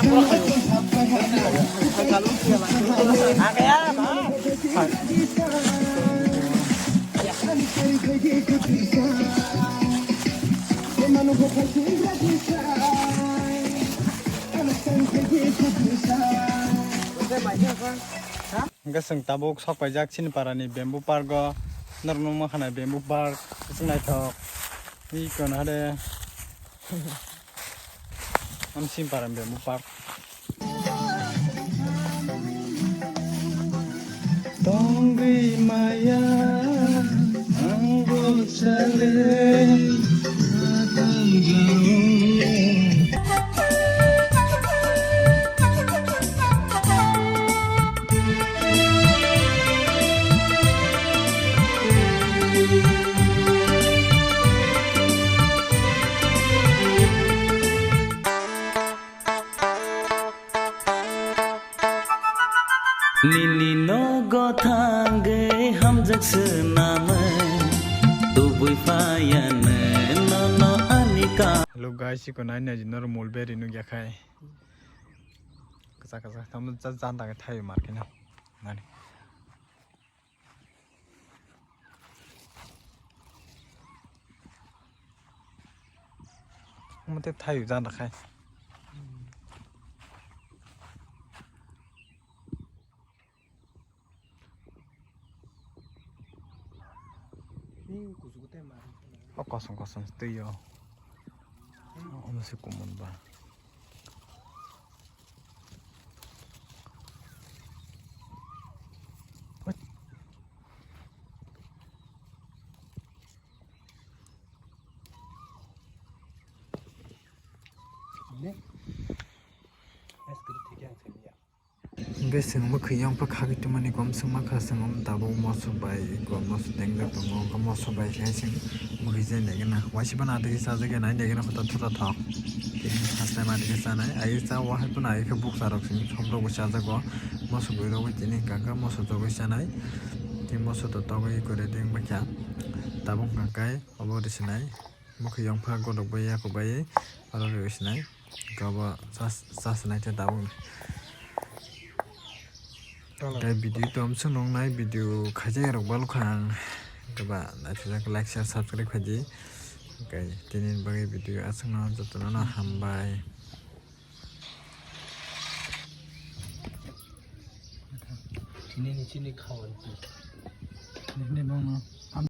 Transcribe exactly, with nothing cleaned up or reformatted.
Hingke chwng tabuk sok paijak chini para ni bamboo park o, norok nukma khana bamboo park, aswk naithok. Ui kono hade. Am chini para ni bamboo park. Tongwi maya, ang bo chale, atang jao. Nini nogo thangwi hamjak swnamwi, tubui phaiyano nono ani ka. Hello guys, iko nai nai jino mulberry nugya khai. Kasa kasa tamo janta ke thayo markino. Nani. Omo tei thaio jana khai. O kosom kosom twi o. Omo se kumun ba. Hingke chwng mwkhwi yongphak khagwi tongmani kom swngma kha, chwng omo tabuk moso bai, kom moso tengjak tongo, hwnkhe moso bai khe chwng mwkhwi jai naikhe na. Waisa phano atwi khe chajak ya, nai naikhe na, hotok thotok thok. Tini first time atwi khe chanai, ai cha o hai phano ai khe bukcha rok chini sobrok bo chajago, moso bwrwi rok bai tini hwnkha khe moso jogwi chanai, tei moso totogwi kwrwi tei wngbaikha. Tabuk hwnkha khe obo rw sinai, mwkhwi yongphak godok bai yakub bai oro rw sinai. Kabo chas-, chas nai khe tabuk ni. Tei video to amsuk nung nai, video khaijak rok balu kha ang. Kaba naithajak, like, share, subscribe khaidi. Tei tini bagwi video aswk no jotono no hambai. Chini ni chini khawan tu. Nini bang no.